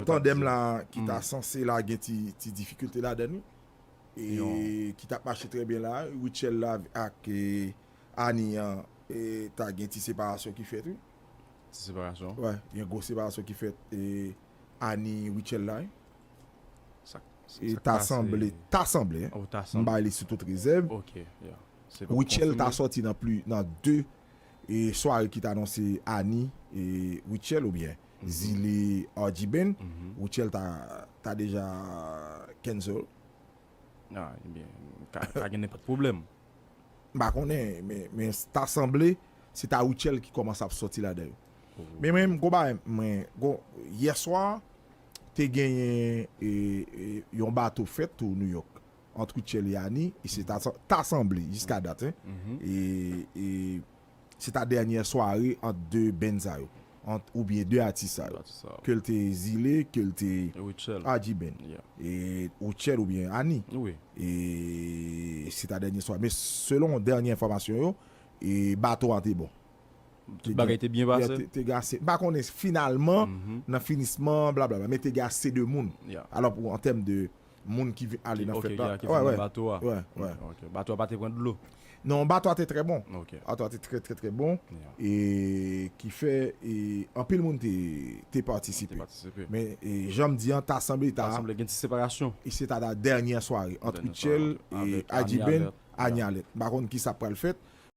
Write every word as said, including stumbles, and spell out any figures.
tandèm la ki ta sanse la gen ti, ti difikilte ladan li. E ki t ap mache trè byen la, Rutshelle la ak e, Annie an, e, ta gen ti separasyon ki fèt, wi. Ti separasyon. Wè, gen gwo separasyon ki fèt e, Annie Rutshelle la, wi. Sa, E ta sanble, ta sanble, hein. Oh, ta M bay li sou tout rezèv. Ok, yeah. Rutshelle ta sòti nan pli nan de e, sware ki ta anonse Annie e Rutshelle oubyen Zile Arjiben. Rutshelle ta, ta deja cancel. Ah, ebyen, ka, ka gen nenpòt pwoblèm. M pa konnen, men, men ta sanble se ta Rutshelle ki kòmanse ap sòti ladan yo. Men mwen, m gon bagay, mwen, gon, yè swa, te genyen e, e, yon bato fèt tou New York ant Rutshelle e Annie, e se ta, ta sanble, jiska dat, hein. E, e se ta dènyè sware ant de band sa yo, ant, oubyen de atis sa yo. Ke l te Zile, ke l te Arjiben. E Rutshelle oubyen Annie. E se ta dènyè sware. Men selon dènyè enfòmasyon yo, e bato a te bon. Tout bagay te byen pase. Te gen ase. M pa konnen finalman, nan finisman, blablabla, men te gen ase de moun. Alò, pou, an tèm de moun ki vin ale nan fèt la. Wè, wè. Bato a. Wè, wè. Bato a pa te pran dlo. Non, bato a te trè bon. Ok. Bato a te trè, trè, trè bon. E ki fè, e, anpil moun te, te patisipe. Men, e, jan m di an, ta sanble ta. Ta sanble gen ti separasyon. E se ta dènyè sware ant Rutshelle e Arjiben, Annie Alerte. M pa konn ki sa pral fèt.